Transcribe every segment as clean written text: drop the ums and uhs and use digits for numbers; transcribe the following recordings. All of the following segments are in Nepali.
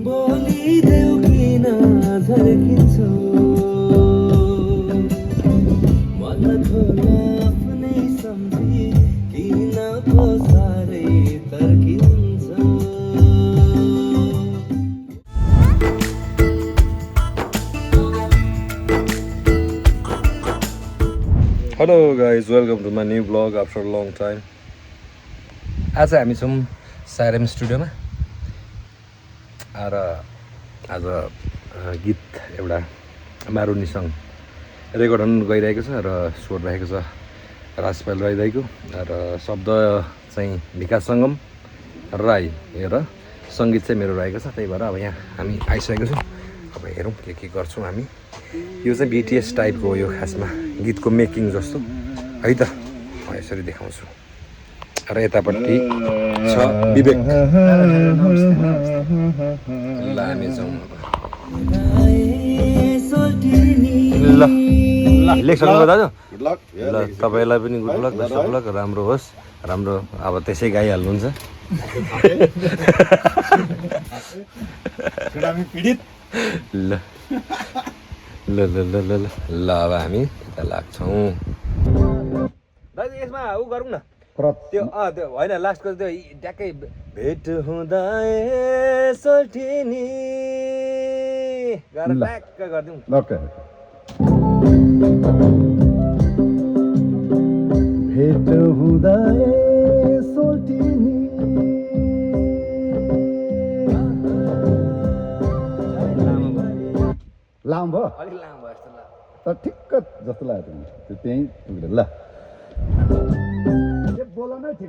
बोलिदेऊ किन झर्किन्छौ मन खोला आफ्नै सम्झी किन पो साह्रै तर्किन्छौ hello guys welcome to my new blog after long time. आज हामी छौँ सारेम स्टुडियोमा र आज गीत एउटा मारुनी सङ रेकर्ड हुन गइरहेको छ र स्वर रहेको छ राजपाल राई दाईको र शब्द चाहिँ विकास सङ्गम राई र सङ्गीत चाहिँ मेरो रहेको छ। त्यही भएर अब यहाँ हामी आइसकेको छौँ। अब हेरौँ के गर्छौँ हामी। यो चाहिँ बिटिएस टाइपको हो यो खासमा गीतको मेकिङ जस्तो है त म यसरी देखाउँछु। र यतापट्टि छ विवेक। ल हामी जाउँ ल लेख्छ दाजु। ल तपाईँलाई पनि good lock best of lock राम्रो होस् राम्रो। अब त्यसै गाइहाल्नुहुन्छ। ल ल ल ल ल ल ल अब हामी यता लाग्छौँ। दाजु यसमा उ गरौँ न त्यो त्यो होइन लास्टको त्यो ट्याक्कै भेट हुँदा सोल्टिनी गरेर ट्याक्क गरिदिउँ। भेट हुँदा सोल्टिनी लामो भयो अलिक लामो भयो जस्तो तर ठिक्क जस्तो लाग्यो त्यो त्यहीँ पुग्यो। ल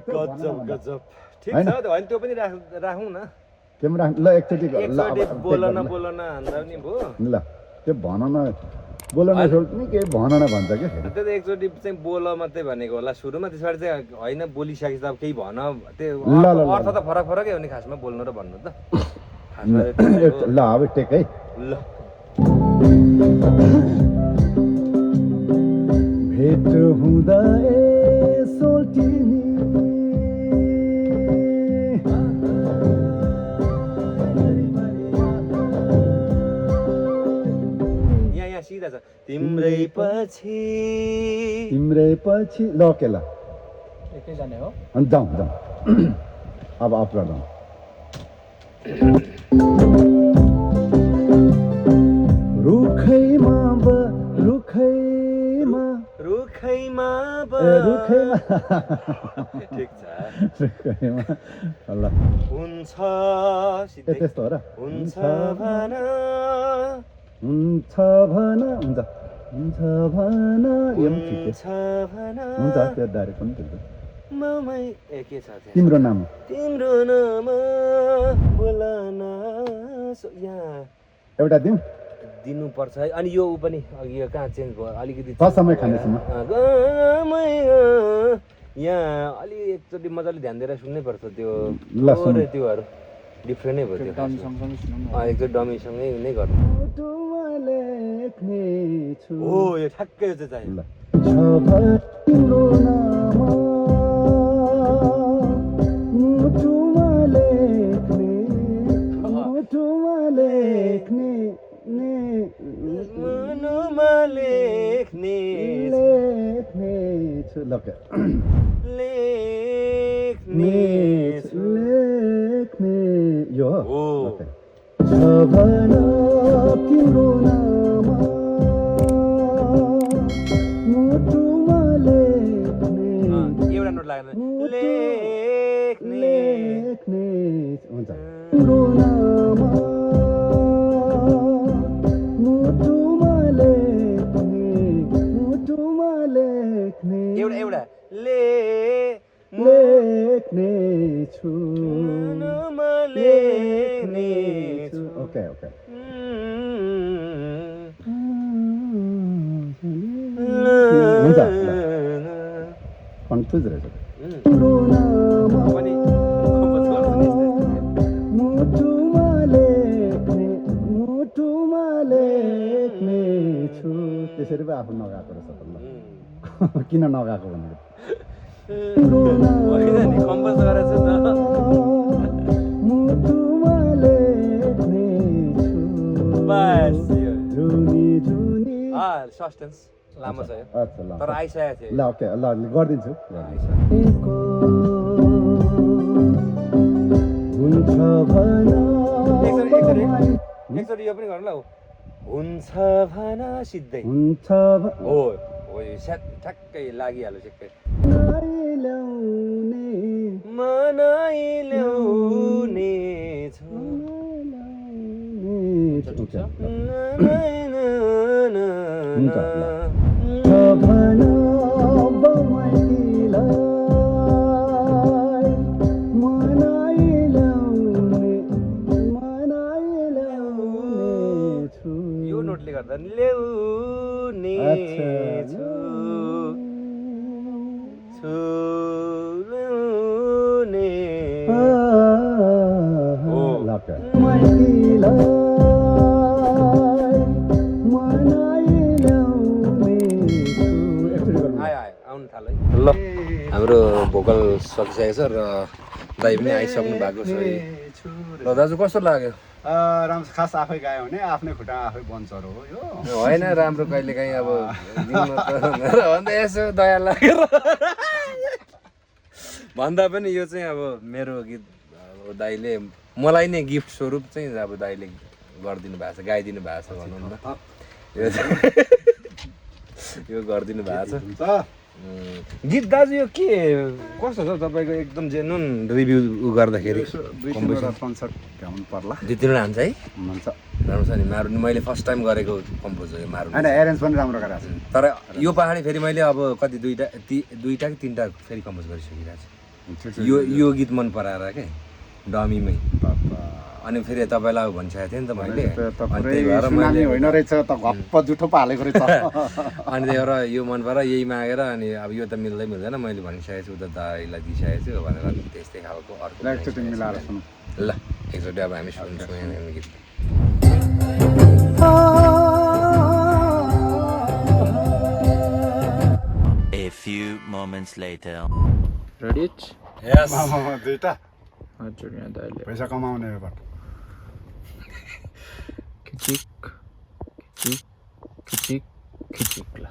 गजब गजब ठिक छ त। होइन त्यो पनि राखौँ न केमा राख्नु ल एकचोटि बोल न भन्दा पनि भयो। ल त्यो भन न बोल न सोल्टिनी के भन न भन्छ क्या। त्यो त एकचोटि चाहिँ बोल मात्रै भनेको होला सुरुमा। त्यसबाट चाहिँ होइन बोलिसकेपछि अब केही भन त्यो अर्थ त फरक फरकै हो नि खासमा बोल्नु र भन्नु त खासमा। ल अब टेक है। ल भेट हुँदा सोल्टिनी यहाँ सिधा छ तिम्रै पछि ल के ल एकै जाने हो। अनि जाउँ अब अफ गर्छौँ। रुखैमा ठिक छ ल हुन्छ त्यस्तो हो र हुन्छ भन हुन्छ भन हुन्छ हुन्छ भन यो पनि ठिकै हुन्छ त्यो डाइरेक्ट पनि ठिक छ। के छ तिम्रो नाम तिम्रो नाम बोलन यहाँ एउटा दिउँ दिनुपर्छ है। अनि यो ऊ पनि अघि यो कहाँ चेन्ज भयो अलिकति समय खानेसम्म यहाँ अलि एकचोटि मजाले ध्यान दिएर सुन्नै पर्छ त्यो ल सुन त्योहरू डिफ्रेन्टै भयो त्यो एकचोटि डमीसँगै नै गर्नु हो। यो ठ्याक्कै चाहिँ चाहियो। लेख्ने यो हो तिम्रो नाम मुटुमा लेख्ने एउटा नोट लागेन लेख्ने हुन्छ तिम्रो नाम मुटुमा लेख्ने एउटा लेख्ने छु ओके हुन्छ कन्फ्युज रहेछ। मुटुमा लेख्ने छु त्यसरी पो आफू नगाएको रहेछ त। ल किन नगाएको भनेको कम्पोज गरेको छु त। मुटुमा लेख्ने सस्टेन्स लामो छ यो अच्छा ल तर आइसकेको थियो ल ओके ल गरिदिन्छु हुन्छ भन एकचोटि यो पनि गर्नु ल हुन्छ भन सिधै हुन्छ हो हो यो स्याट ठ्याक्कै लागिहाल्यो ठ्याक्कै मनाइ ल्याउने छु यो नोटले गर्दा ल्याउने छु ल्याउने आउनु थाल्यो ल हाम्रो भोकल सकिसकेको छ र दाइ पनि आइसक्नु भएको छ ल दाजु कस्तो लाग्यो राम्रो खास आफै गायो भने आफ्नै खुट्टा आफै बन्छरो हो यो होइन राम्रो कहिले काहीँ अब भन्दा यसो दया लागेर भन्दा पनि यो चाहिँ अब मेरो गीत अब दाइले मलाई नै गिफ्ट स्वरूप चाहिँ अब दाइले गरिदिनु भएको छ गाइदिनु भएको छ भनौँ न यो गरिदिनु भएको छ गीत दाजु यो के कस्तो छ तपाईँको एकदम जेन्युन रिभ्यू गर्दाखेरि कन्सर्ट भ्याउनु पर्ला 2-3 हान्छ है हुन्छ राम्रो छ नि मारुनी मैले फर्स्ट टाइम गरेको कम्पोज हो यो मारुनी होइन एरेन्ज पनि राम्रो गरेको छ तर यो पहाडी फेरि मैले अब कति दुईटा कि तिनवटा फेरि कम्पोज गरिसकिरहेको छु यो गीत मन पराएर क्या डमीमै अनि फेरि तपाईँलाई भनिसकेको थिएँ नि त मैले त्यही भएर मैले होइन रहेछ त घप्प जुठो पो हालेको रहेछ अनि त्यही भएर यो मन पराएर यही मागेर अनि अब यो त मिल्दै मिल्दैन मैले भनिसकेको छु उता दाइलाई दिइसकेको छु भनेर त्यस्तै खालको अर्को एकचोटि मिलाएर सुनौँ ल एकचोटि अब हामी सुन्छौँ यहाँ गीत A few moments later. Ready? यस दुईटा हजुर यहाँ दाइले पैसा कमाउने हो खिचिक खिचिक खिचिक खिचिक ल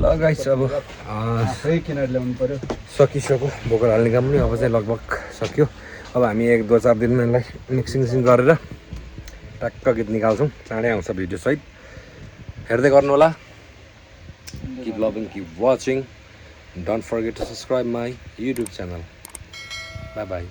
ल गाइस अब आफै किनेर ल्याउनु पर्यो सकिसक्यो भोकल हाल्ने काम पनि अब चाहिँ लगभग सक्यो अब हामी 1-2-4 दिनमा यसलाई मिक्सिङ गरेर टक्क गीत निकाल्छौँ चाँडै आउँछ भिडियो सहित हेर्दै गर्नु होला keep loving keep watching don't forget to subscribe my YouTube channel bye by